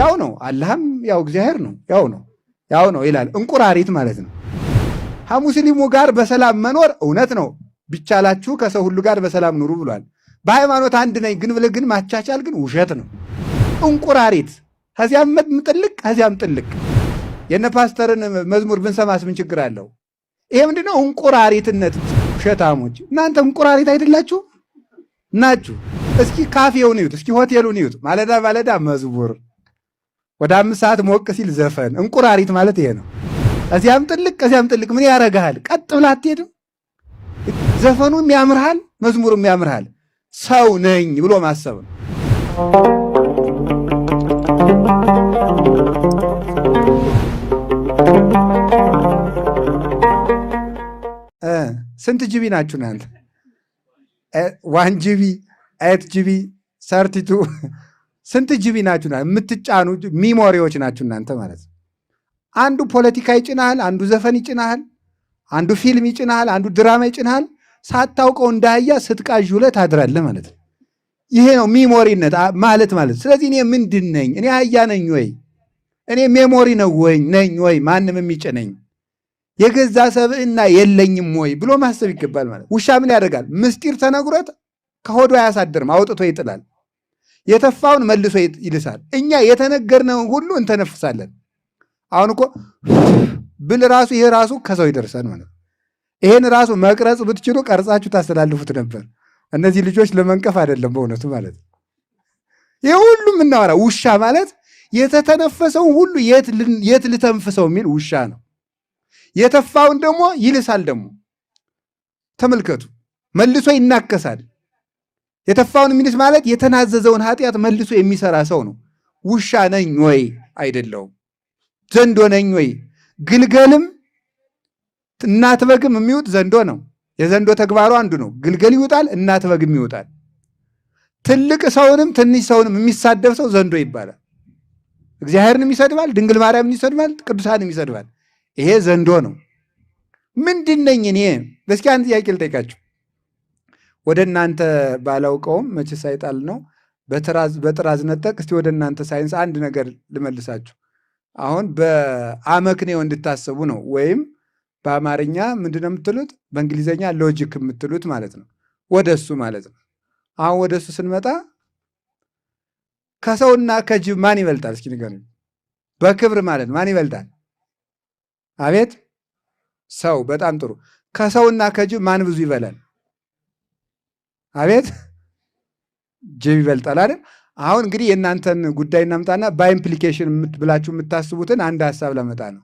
ያው ነው። አላህም ያው እግዚአብሔር ነው፣ ያው ነው፣ ያው ነው ይላል። እንቁራሪት ማለት ነው። ከሙስሊሙ ጋር በሰላም መኖር እውነት ነው። ቢቻላችሁ ከሰው ሁሉ ጋር በሰላም ኑሩ ብሏል። በሃይማኖት አንድ ነኝ ግን ብለህ ግን ማቻቻል ግን ውሸት ነው። እንቁራሪት ከዚያም ጥልቅ ከዚያም ጥልቅ። የነ ፓስተርን መዝሙር ብንሰማስ ምን ችግር አለው? ይሄ ምንድነው? እንቁራሪትነት። ውሸታሞች እናንተ እንቁራሪት አይደላችሁ ናችሁ። እስኪ ካፌውን እዩት፣ እስኪ ሆቴሉን እዩት። ማለዳ ማለዳ መዝሙር፣ ወደ 5 ሰዓት ሞቅ ሲል ዘፈን። እንቁራሪት ማለት ይሄ ነው። እዚያም ጥልቅ እዚያም ጥልቅ ምን ያረግሃል? ቀጥ ብለህ አትሄድም? ዘፈኑም ያምርሃል፣ መዝሙሩም ያምርሃል። ሰው ነኝ ብሎ ማሰብ ነው። ስንት GB ናችሁ እናንተ? 1 GB፣ 8 GB፣ 32፣ ስንት GB ናችሁ? የምትጫኑ memory ዎች ናችሁ እናንተ ማለት ነው። አንዱ ፖለቲካ ይጭናሃል፣ አንዱ ዘፈን ይጭናሃል፣ አንዱ ፊልም ይጭናሃል፣ አንዱ ድራማ ይጭናሃል። ሳታውቀው እንደ አህያ ስትቃዥ ውለህ ታድራለህ ማለት ነው። ይሄ ነው memory ነት ማለት። ስለዚህ እኔ ምንድን ነኝ? እኔ አህያ ነኝ ወይ? እኔ memory ነው ወይ ነኝ ወይ? ማንም የሚጭነኝ የገዛ ሰብዕና የለኝም ወይ ብሎ ማሰብ ይገባል ማለት። ውሻ ምን ያደርጋል? ምስጢር ተነግሮት ከሆዱ አያሳድርም፣ አውጥቶ ይጥላል። የተፋውን መልሶ ይልሳል። እኛ የተነገርነውን ሁሉ እንተነፍሳለን። አሁን እኮ ብል ራሱ ይሄ ራሱ ከሰው ይደርሳል ማለት ነው። ይሄን ራሱ መቅረጽ ብትችሉ ቀርጻችሁ ታስተላልፉት ነበር። እነዚህ ልጆች ለመንቀፍ አይደለም በእውነቱ ማለት ነው። ይሄ ሁሉ የምናወራ ውሻ ማለት የተተነፈሰውን ሁሉ የት ልተንፍሰው የሚል ውሻ ነው። የተፋውን ደግሞ ይልሳል። ደግሞ ተመልከቱ፣ መልሶ ይናከሳል። የተፋውን የሚልስ ማለት የተናዘዘውን ኃጢአት መልሶ የሚሰራ ሰው ነው። ውሻ ነኝ ወይ? አይደለውም። ዘንዶ ነኝ ወይ? ግልገልም እናት በግም የሚውጥ ዘንዶ ነው። የዘንዶ ተግባሩ አንዱ ነው። ግልገል ይውጣል፣ እናት በግም ይውጣል። ትልቅ ሰውንም ትንሽ ሰውንም የሚሳደብ ሰው ዘንዶ ይባላል። እግዚአብሔርንም ይሰድባል፣ ድንግል ማርያምን ይሰድባል፣ ቅዱሳንም ይሰድባል። ይሄ ዘንዶ ነው። ምንድን ነኝ እኔ? እስኪ አንድ ጥያቄ ልጠይቃችሁ። ወደ እናንተ ባላውቀውም መቼስ አይጣል ነው በጥራዝ ነጠቅ። እስቲ ወደ እናንተ ሳይንስ አንድ ነገር ልመልሳችሁ። አሁን በአመክንዮ እንድታስቡ ነው። ወይም በአማርኛ ምንድን ነው የምትሉት? በእንግሊዝኛ logic የምትሉት ማለት ነው። ወደ እሱ ማለት ነው። አሁን ወደ እሱ ስንመጣ ከሰውና ከጅብ ማን ይበልጣል? እስኪ ንገሩኝ። በክብር ማለት ማን ይበልጣል? አቤት ሰው። በጣም ጥሩ። ከሰውና ከጅብ ማን ብዙ ይበላል? አቤት ጅብ ይበልጣል አይደል? አሁን እንግዲህ የእናንተን ጉዳይ እናምጣና በ implication ብላችሁ የምታስቡትን አንድ ሀሳብ ለመጣ ነው።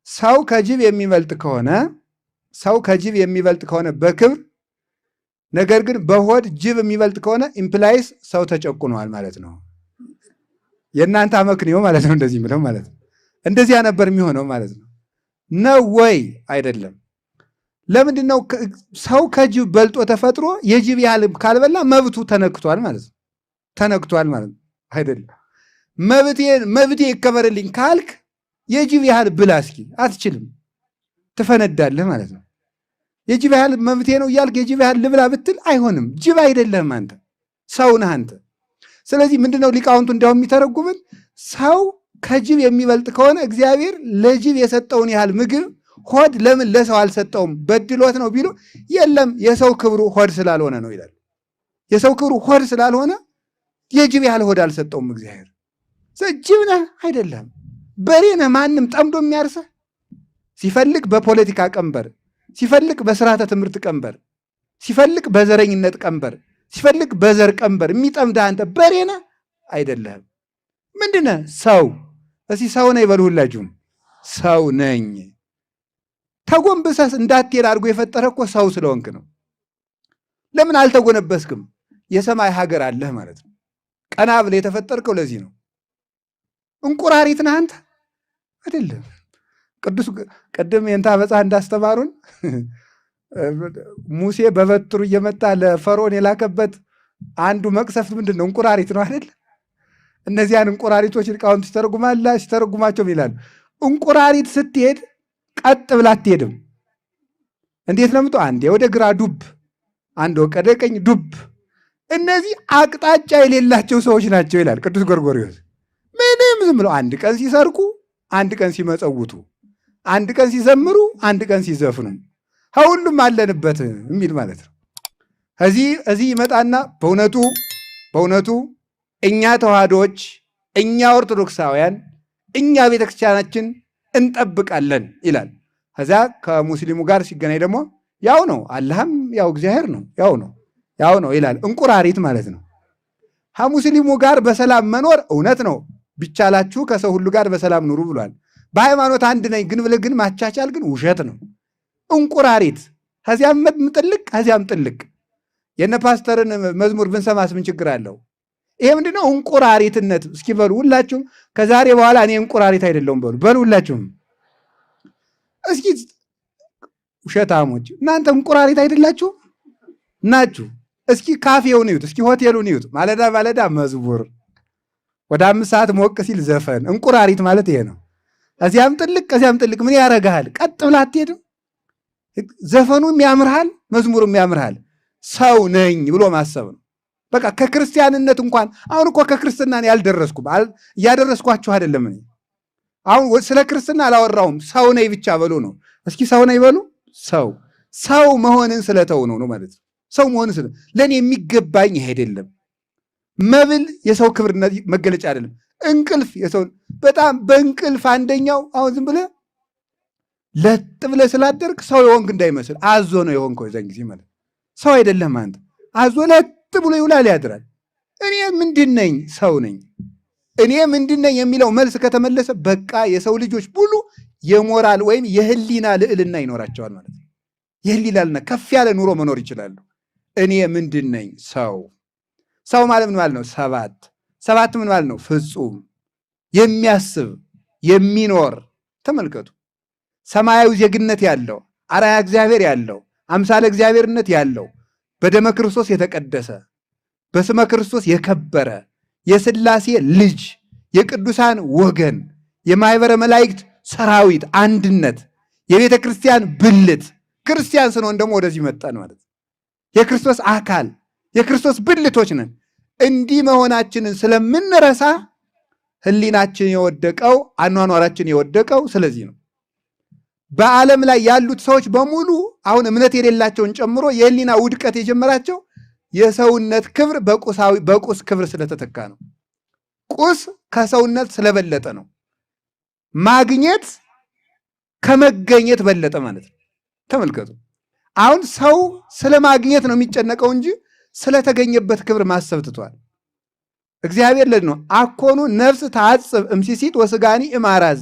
ሰው ከጅብ የሚበልጥ ከሆነ፣ ሰው ከጅብ የሚበልጥ ከሆነ በክብር፣ ነገር ግን በሆድ ጅብ የሚበልጥ ከሆነ implies ሰው ተጨቁኗል ማለት ነው። የእናንተ አመክንዮ ማለት ነው። እንደዚህ የምለው ማለት ነው። እንደዚያ ነበር የሚሆነው ማለት ነው። ነው ወይ? አይደለም። ለምንድን ነው ሰው ከጅብ በልጦ ተፈጥሮ የጅብ ያህል ካልበላ መብቱ ተነክቷል ማለት ነው። ተነክቷል ማለት ነው። አይደለም። መብቴ ይከበርልኝ ካልክ የጅብ ያህል ብላ እስኪ። አትችልም፣ ትፈነዳለህ ማለት ነው። የጅብ ያህል መብቴ ነው እያልክ የጅብ ያህል ልብላ ብትል አይሆንም። ጅብ አይደለህም አንተ፣ ሰው ነህ አንተ። ስለዚህ ምንድነው ሊቃውንቱ እንዲያው የሚተረጉምን ሰው ከጅብ የሚበልጥ ከሆነ እግዚአብሔር ለጅብ የሰጠውን ያህል ምግብ ሆድ ለምን ለሰው አልሰጠውም? በድሎት ነው ቢሉ የለም፣ የሰው ክብሩ ሆድ ስላልሆነ ነው ይላል። የሰው ክብሩ ሆድ ስላልሆነ የጅብ ያህል ሆድ አልሰጠውም እግዚአብሔር። ጅብ ነህ አይደለም፣ በሬ ነህ። ማንም ጠምዶ የሚያርስህ ሲፈልግ በፖለቲካ ቀንበር፣ ሲፈልግ በስርዓተ ትምህርት ቀንበር፣ ሲፈልግ በዘረኝነት ቀንበር፣ ሲፈልግ በዘር ቀንበር የሚጠምድህ አንተ በሬ ነህ አይደለህም። ምንድን ነህ? ሰው። እስኪ ሰው ነኝ በሉ ሁላችሁም። ሰው ነኝ። ተጎንብሰህ እንዳትሄድ አድርጎ የፈጠረ እኮ ሰው ስለሆንክ ነው። ለምን አልተጎነበስክም? የሰማይ ሀገር አለህ ማለት ነው። ቀና ብለህ የተፈጠርከው ለዚህ ነው። እንቁራሪት ነህ አንተ አይደለም። ቅዱስ ቅድም የንታ መጽሐፍ እንዳስተማሩን ሙሴ በበትሩ እየመጣ ለፈርዖን የላከበት አንዱ መቅሰፍት ምንድን ነው? እንቁራሪት ነው አይደል? እነዚያን እንቁራሪቶች ሊቃውንት ሲተረጉማቸውም ይላሉ እንቁራሪት ስትሄድ ቀጥ ብላ አትሄድም። እንዴት ነው የምትሆ? አንዴ ወደ ግራ ዱብ፣ አንድ ወደ ቀኝ ዱብ። እነዚህ አቅጣጫ የሌላቸው ሰዎች ናቸው ይላል ቅዱስ ጎርጎርዮስ። ዝም ብለው አንድ ቀን ሲሰርቁ፣ አንድ ቀን ሲመጸውቱ፣ አንድ ቀን ሲዘምሩ፣ አንድ ቀን ሲዘፍኑ፣ ከሁሉም አለንበት የሚል ማለት ነው። እዚህ ይመጣና በእውነቱ በእውነቱ እኛ ተዋህዶች፣ እኛ ኦርቶዶክሳውያን፣ እኛ ቤተክርስቲያናችን እንጠብቃለን ይላል። ከዚያ ከሙስሊሙ ጋር ሲገናኝ ደግሞ ያው ነው፣ አላህም ያው እግዚአብሔር ነው፣ ያው ነው፣ ያው ነው ይላል። እንቁራሪት ማለት ነው። ከሙስሊሙ ጋር በሰላም መኖር እውነት ነው። ቢቻላችሁ ከሰው ሁሉ ጋር በሰላም ኑሩ ብሏል። በሃይማኖት አንድ ነኝ ግን ብለህ ግን ማቻቻል ግን ውሸት ነው። እንቁራሪት ከዚያም ጥልቅ ከዚያም ጥልቅ። የነ ፓስተርን መዝሙር ብንሰማስ ምን ችግር አለው? ይሄ ምንድነው? እንቁራሪትነት። እስኪ በሉ ሁላችሁም ከዛሬ በኋላ እኔ እንቁራሪት አይደለሁም በሉ በሉ ሁላችሁም። እስኪ ውሸታሞች እናንተ እንቁራሪት አይደላችሁ ናችሁ። እስኪ ካፌውን እዩት፣ እስኪ ሆቴሉን እዩት። ማለዳ ማለዳ መዝሙር፣ ወደ 5 ሰዓት ሞቅ ሲል ዘፈን። እንቁራሪት ማለት ይሄ ነው። እዚያም ጥልቅ እዚያም ጥልቅ ምን ያረግሃል? ቀጥ ብለህ አትሄድም? ዘፈኑም ያምርሃል፣ መዝሙሩም ያምርሃል። ሰው ነኝ ብሎ ማሰብ ነው። በቃ ከክርስቲያንነት እንኳን አሁን እኮ ከክርስትና ያልደረስኩም እያደረስኳችሁ አይደለም። እኔ አሁን ስለ ክርስትና አላወራሁም። ሰው ነኝ ብቻ በሉ ነው። እስኪ ሰው ነኝ በሉ። ሰው ሰው መሆንን ስለተው ነው ነው ማለት ነው። ሰው መሆንን ስለ ለእኔ የሚገባኝ ይሄ አይደለም። መብል የሰው ክብር መገለጫ አይደለም። እንቅልፍ የሰው በጣም በእንቅልፍ አንደኛው አሁን ዝም ብለህ ለጥ ብለህ ስላደርክ ሰው የሆንክ እንዳይመስል አዞ ነው የሆንከው የዛን ጊዜ ማለት ሰው አይደለም አንተ። አዞ ለጥ ብሎ ይውላል ያድራል። እኔ ምንድን ነኝ? ሰው ነኝ። እኔ ምንድን ነኝ የሚለው መልስ ከተመለሰ በቃ የሰው ልጆች ሁሉ የሞራል ወይም የህሊና ልዕልና ይኖራቸዋል ማለት ነው። የህሊና ልዕልና ከፍ ያለ ኑሮ መኖር ይችላሉ። እኔ ምንድን ነኝ? ሰው። ሰው ማለት ምን ማለት ነው? ሰባት። ሰባት ምን ማለት ነው? ፍጹም፣ የሚያስብ፣ የሚኖር። ተመልከቱ። ሰማያዊ ዜግነት ያለው፣ አርአያ እግዚአብሔር ያለው፣ አምሳለ እግዚአብሔርነት ያለው፣ በደመ ክርስቶስ የተቀደሰ፣ በስመ ክርስቶስ የከበረ፣ የሥላሴ ልጅ፣ የቅዱሳን ወገን፣ የማኅበረ መላእክት ሰራዊት አንድነት፣ የቤተ ክርስቲያን ብልት። ክርስቲያን ስንሆን ደግሞ ወደዚህ መጣን ማለት የክርስቶስ አካል የክርስቶስ ብልቶች ነን። እንዲህ መሆናችንን ስለምንረሳ ሕሊናችን የወደቀው አኗኗራችን የወደቀው ስለዚህ ነው። በዓለም ላይ ያሉት ሰዎች በሙሉ አሁን እምነት የሌላቸውን ጨምሮ የሕሊና ውድቀት የጀመራቸው የሰውነት ክብር በቁሳዊ በቁስ ክብር ስለተተካ ነው። ቁስ ከሰውነት ስለበለጠ ነው። ማግኘት ከመገኘት በለጠ ማለት ነው። ተመልከቱ። አሁን ሰው ስለ ማግኘት ነው የሚጨነቀው እንጂ ስለተገኘበት ክብር ማሰብ ትቷል። እግዚአብሔር ለዚህ ነው አኮኑ ነፍስ ታጽብ እምሲሲት ወስጋኒ እማራዝ፣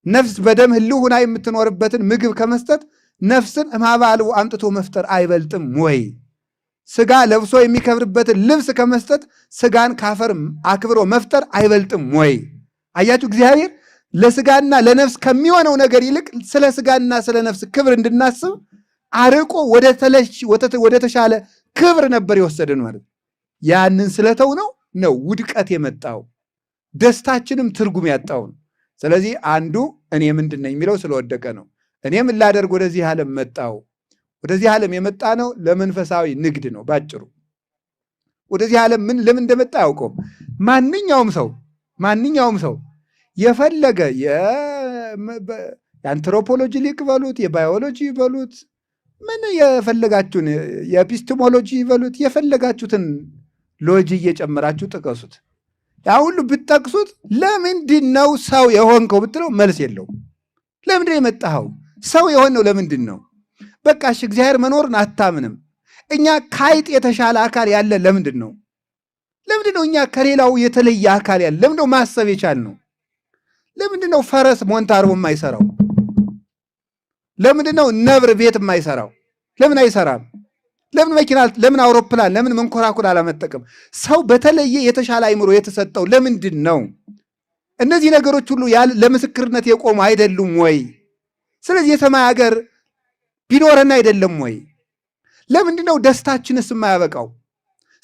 ነፍስ በደም ህልው ሆና የምትኖርበትን ምግብ ከመስጠት ነፍስን እምኀበ አልቦ አምጥቶ መፍጠር አይበልጥም ወይ? ስጋ ለብሶ የሚከብርበትን ልብስ ከመስጠት ስጋን ካፈር አክብሮ መፍጠር አይበልጥም ወይ? አያችሁ፣ እግዚአብሔር ለስጋና ለነፍስ ከሚሆነው ነገር ይልቅ ስለ ስጋና ስለ ነፍስ ክብር እንድናስብ አርቆ ወደ ተሻለ ክብር ነበር የወሰደን ማለት። ያንን ስለተው ነው ነው ውድቀት የመጣው፣ ደስታችንም ትርጉም ያጣው ነው። ስለዚህ አንዱ እኔ ምንድን ነኝ የሚለው ስለወደቀ ነው። እኔ ምን ላደርግ ወደዚህ ዓለም መጣው? ወደዚህ ዓለም የመጣ ነው ለመንፈሳዊ ንግድ ነው ባጭሩ። ወደዚህ ዓለም ምን ለምን እንደመጣ አያውቀውም። ማንኛውም ሰው ማንኛውም ሰው የፈለገ የአንትሮፖሎጂ ሊቅ በሉት፣ የባዮሎጂ በሉት፣ ምን የፈለጋችሁን የ epistemology በሉት፣ የፈለጋችሁትን logy እየጨመራችሁ ጥቀሱት። ያ ሁሉ ብትጠቅሱት ለምንድን ነው ሰው የሆንከው ብትለው መልስ የለውም። ለምንድን ነው የመጣኸው? ሰው የሆነው ለምንድን ነው? በቃ እሺ እግዚአብሔር መኖርን አታምንም። እኛ ከአይጥ የተሻለ አካል ያለ ለምንድን ነው? ለምንድን ነው እኛ ከሌላው የተለየ አካል ያለ? ለምንድን ነው ማሰብ የቻልነው? ለምንድን ነው ፈረስ ሞንታርቦ የማይሰራው? ለምንድን ነው ነብር ቤት የማይሰራው? ለምን አይሰራም? ለምን መኪና፣ ለምን አውሮፕላን፣ ለምን መንኮራኩር አላመጠቅም? ሰው በተለየ የተሻለ አይምሮ የተሰጠው ለምንድን ነው? እነዚህ ነገሮች ሁሉ ለምስክርነት የቆሙ አይደሉም ወይ? ስለዚህ የሰማይ ሀገር ቢኖረን አይደለም ወይ? ለምንድን ነው ደስታችንስ የማያበቃው?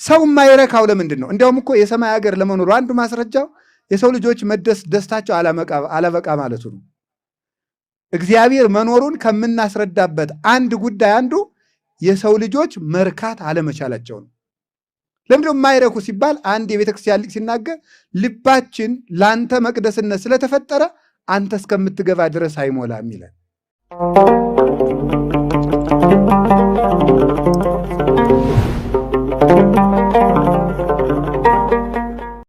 ሰው የማይረካው ለምንድን ነው? እንዲያውም እኮ የሰማይ ሀገር ለመኖሩ አንዱ ማስረጃው የሰው ልጆች መደስ ደስታቸው አላበቃ ማለቱ ነው። እግዚአብሔር መኖሩን ከምናስረዳበት አንድ ጉዳይ አንዱ የሰው ልጆች መርካት አለመቻላቸው ነው። ለምንድነው የማይረኩ ሲባል አንድ የቤተክርስቲያን ሊቅ ሲናገር ልባችን ለአንተ መቅደስነት ስለተፈጠረ አንተ እስከምትገባ ድረስ አይሞላም ይላል።